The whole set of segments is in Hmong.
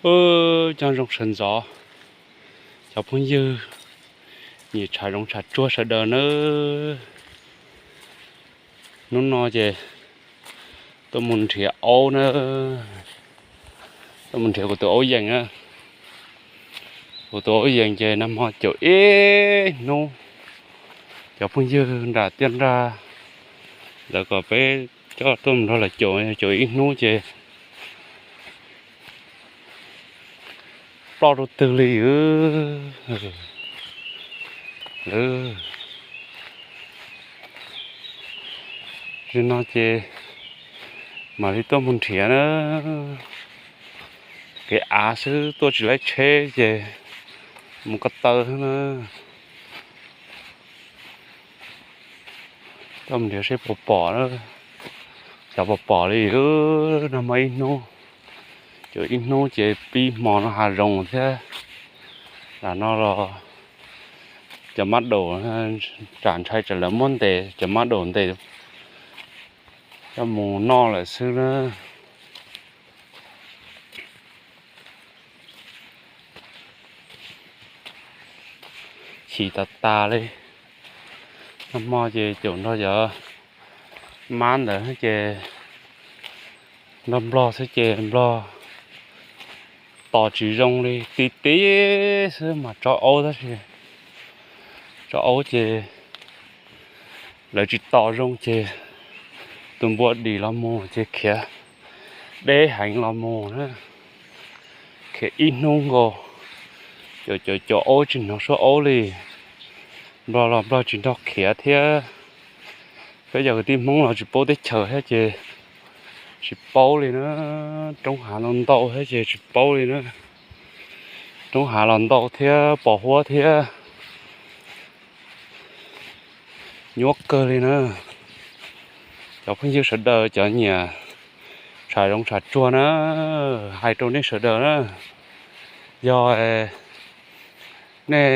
Ub, nyob zoo sawv ntxov cov phooj ywg, niam tshav zoov tshav tsuag sawv daws nawb. Hnub no ces tuaj mus nrhiav aub na, tuaj mus nrhiav kuv tus aub yees na. Kuv tus aub yees ces nag hmo caum ib hnub, cov phooj ywg nram tiaj nrag lawv kom peb coj tuaj mus nrog lawv caum, caum ib hnub ces ploj rau twg li. Lawv, zaum no ces mam li tuaj mus nrhiav na. Kev av xwb tuaj tsis laib tsheb ces mus ko taw xwb na. Tuaj mus nrhiav seb puas pom, xyov puas pom li. Nag hmo ib hnub, caum ib hnub ces pib hmo no hav zoov thiab. Lam no los cov mab daum, tsam ntshai tsam lawv muab ntes, cov mab daum ntes coj mus noj lawm xwb na. Chim tas tas li. Nag hmo ces caum nrog cov mab ntawd ces nrog nplog xwb ces nplog tos tsis zoo li, ti ti xwb mas tso aub tab sis tso aub ces lawv tsis tos zoo ces tus npua dim los mus ces khiav deb heev los mus na. Khiav ib hnub nkaus, caum caum caum aub tsis hnov suab aub li, nplog los nplog tsis nrog khiav thiab. Peb cov kwv tij Hmoob los tsis paub teb chaws thiab ces tsis paub li na. Roob hav ntau ntau thiab ces tsis paub li na. Roob hav los ntau thiab pos huab thiab, nyuaj kawg li na. Cov phooj ywg sawv daws cov nyiam tshav zoov tshav tsuag na, hais rau nej sawv daws na, yog nej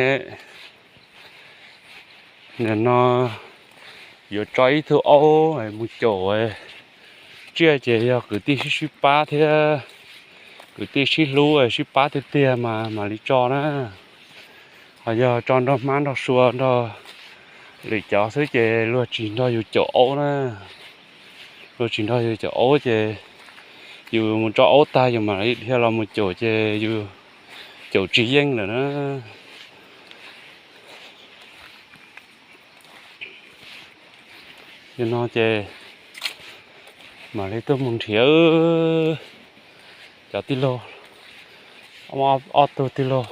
nim no yuav tso ib tug aub mus caum tsiaj ces yog kwv tij sib sib pab thiab kwv tij sib hlub sib pab tiag tiag mas mam li tso na. Ho yog tso nrog hmab nrog sua nrog lwm cov xwb ces luag tsis nrog yus caum aub na. Luag tsis nrog yus caum aub ces yus mus tso aub tag yus mam li dhia los mus caum ces yus caum tsis yeej lawm na. Yog no ces mam li tuaj mus nrhiav cov tij laug, ob tug tij laug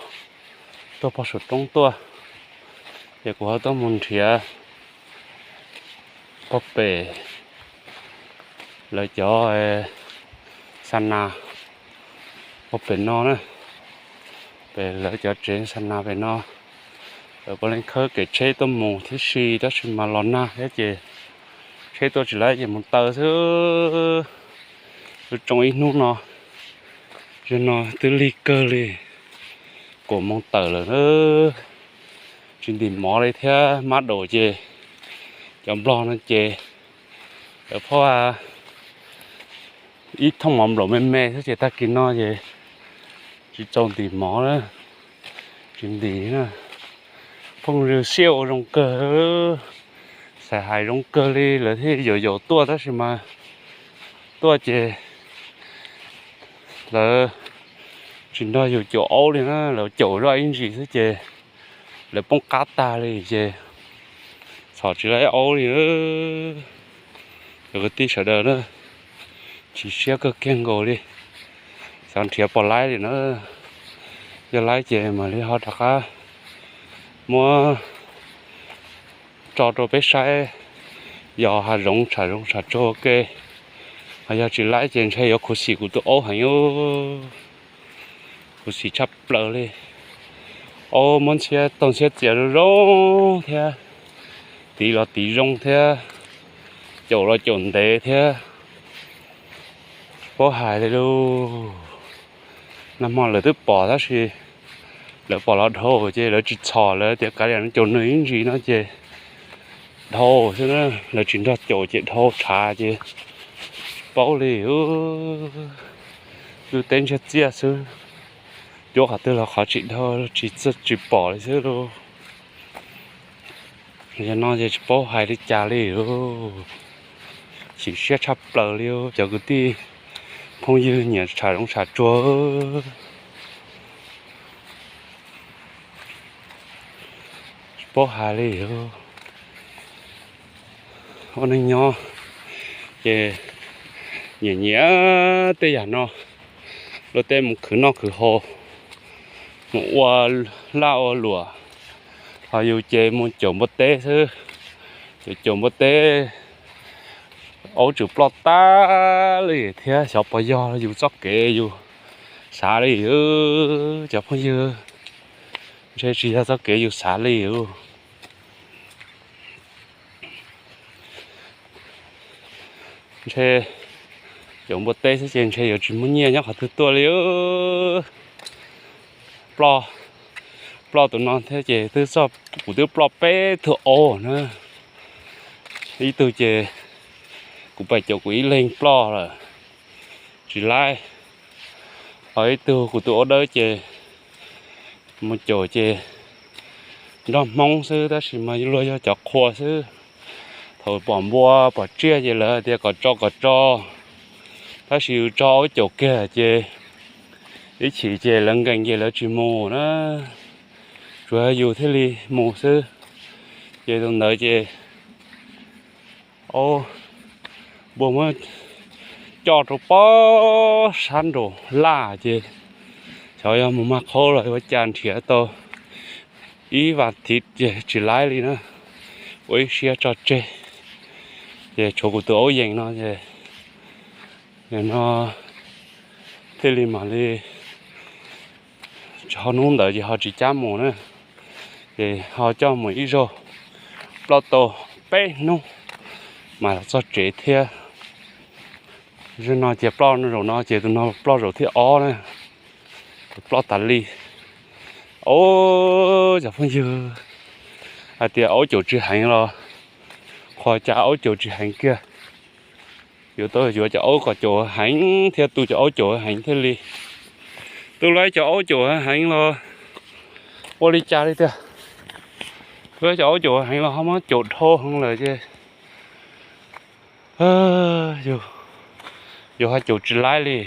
tuaj pog saum roob tuaj, ces kuv ho tuaj mus nrhiav pog pem lawv cov xa nas pog pem no na, pem lawv cov tsev xa nas pem no. Lawv puav leej khawb kev tsheb tuaj mus thiab si tab sis mas los nag thiab ces tsheb tuaj tsis laib ces mus taw xwb. Lub tsoo ib hnub no, yog no twb lig kawg li, kaum moos tawm lawm, tsis ntim mov li thiab. Mab daum ces cov nplog no ces lawv phob ib thooj mov nplaum me me xwb ces tag kis no ces tsis txaus ntim mov na, tsis ntim na. Phooj ywg siab ua zoo kawg, xav hais zoo kawg li lawv thiaj yaum yaum tuaj tab sis mas tuaj ces lawv tsis nrog yus caum aub li na, lawv caum zoj ib ntsis xwb ces lawv poob qab tag li ces txhom tsis laib aub li. Cov kwv tij sawv daws na, chim siab kawg kiag nkaus li, xyov nrhiav puas laib li na. Yog laib ces mam li ho rov qab muab tso rau peb saib, yog hav zoov tshav zoov tshav tsuag ua ke, ho yog tsis laib ces ntshe yuav khuv xim kuv tus aub heev. Khuv xim tshaj plaws li. Aub muab ntxhiab taug ntxhiab txias zoo zoo thiab, tiv los tiv zoo thiab, caum los caum ntev thiab. Tsis paub hais li lauj. Nag hmo lawv twb pom tab sis lawv pom los dhau ces lawv tsis txhom, lawv tias kav liam no caum nws ib ntsis no ces dhau xwb na, lawv tsis nrog caum ces dhau tshav ces tsis paub li. Lub teb ntsiag txiaj xwb, cuab qhov twg los qhov tsis dhau, tsis tsis pom li xwb lauj. Yog no ces tsis paub hais li cas li lauj. Chim siab tshaj plaws li cov kwv tij phooj ywg nyiam tsham zoov tsham tsuag. Tsis paub hais li. Ua neej nyob ces nyiam nyiam tej yam no, luag tej mus khwv noj khwv haus, mus ua laj ua luam, ho yus ces mus caum npua teb xwb. Caum caum npua teb, aub tseem ploj tag li thiab, xyov puas yog yus txoj kev yus xav li. Cov phooj ywg, ntshe tsis yog txoj kev yus xav li. Ntshe caum npua teb xwb ces ntshe yuav tsis muaj nyiaj nyob qhov twg tuaj li. Ploj, ploj tus no thiab ces twb txog, kuv twb ploj peb tug aub na. Ib tug ces kuv pais caum kuv ib leeg ploj lawm, tsis laib. Ho ib tug kuv tus aub dawb ces mus caum ces nrog Hmoob xwb tab sis mas luag yog cov qhua xwb. Thaum pom npua pom tsiaj ces lawv hais tias kom tso kom tso, tab sis yus tso aub caum kiag ces ib chim ces lawv nkees ces lawv tsis mus na, tsuas yog yus thiaj li mus xwb. Ces tus ntawd ces aub, npua muab coj rau pob sab nraum laj ces xyov yog mus mag qhaub los ua cas nrhiav tau ib vas thiv ces tsis laib li na, ua ib siab tso tseg. Ces tshuav kuv tus aub yees no ces no thiaj li mam li ho hnub ntawd ces ho tsis cab mus na, ces ho coj mus ib zaug, ploj tau peb hnub mas los txog tsev thiab. Zaum no ces ploj zaum no ces tus no ploj zaum thib ob na, ploj tas li. Ub, cov phooj ywg, hais tias aub caum tsis heev los qhov cas aub caum tsis heev kiag. Yuav tau yuav cov aub kom caum heev thiab tu cov aub caum heev thiaj li. Tu lawv cov aub caum heev los ua li cas li tiag. Lawv cov aub caum heev los ho muab caum dhau heev lawm ces yus ho caum tsis laib li.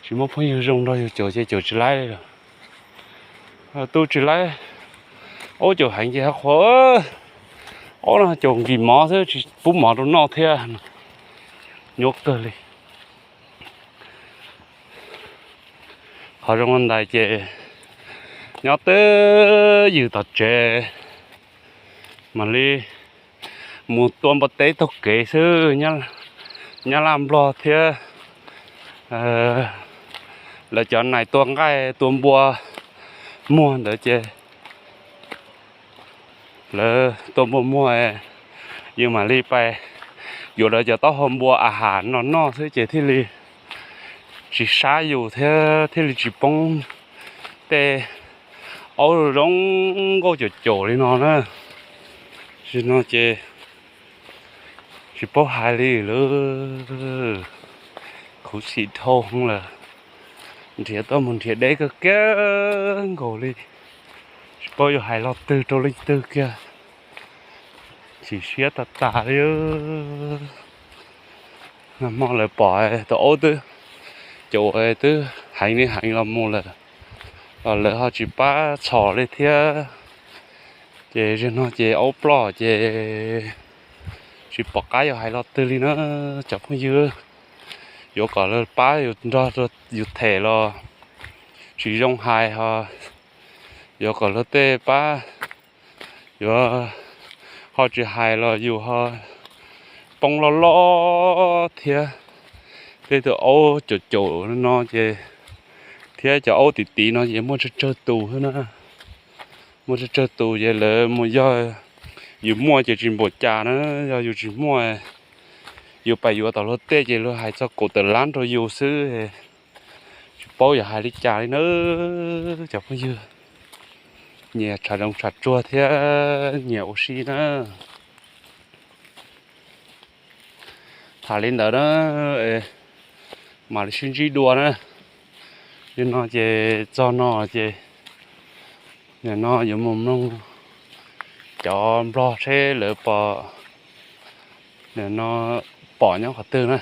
Tsis muaj phooj ywg zoo nrog yus caum ces caum tsis laib li lawm. Tu tsis laib, aub caum heev ces ho qhuav, aub no caum nkim mov xwb tsis pub mov rau noj thiab. Nyuaj kawg li. Qhov zoo li ntawd ces nyob twj ywm tom tsev, mam li mus tua npua teb taug kev xwb. Nyab Laj Nplog thiab lawv cov nais tua nqaij tua npua muag ntawd ces lawv tua npua muag, yus mam li pais yuav lawv cov taub hau npua a has no noj xwb ces thiaj li tsis sab yus thiab thiaj li tsis poob tej aub zoo nkauj caum caum li no na. Tsis no ces tsis paub hais li lawm, khuv xim dhau lawm. Nrhiav tuaj mus nrhiav deb kawg kiag nkaus li, tsis paub yuav hais lo twg rau leej twg kiag. Chim siab tag tag li. Nag hmo lawv pom tus aub twb caum twb heev li heev los mus lawm, los lawv ho tsis pab txhom li thiab. Ces zaum no ces aub ploj ces tsis pom qab yuav hais lo twg li na. Cov phooj ywg, yuav kom lawv pab yus nrog yus them los tsis zoo hais ho, yuav kom luag tej pab, yuav ho tsis hais los yus ho poob loj loj thiab. Tej tus aub caum caum no ces thiab cov aub tim tim no ces muaj tsawg tsawg tus xwb na. Muaj tsawg tsawg tus ces lawv mus, yog yus muaj ces tsis npaum cas na, yog yus tsis muaj, yus pais yuav tom luag tej ces luag hais txog kaum tawm lab rau yus xwb. Tsis paub yuav hais li cas li na. Cov phooj ywg, nyias tshav zoov tshav tsuag thiab nyias ua si na. Tham li ntawd na, mam li sib ntsib dua na. Yog no ces txog no ces nim no yuav mus mloog cov nplog seb lawv pom, nim no pom nyob qhov twg na.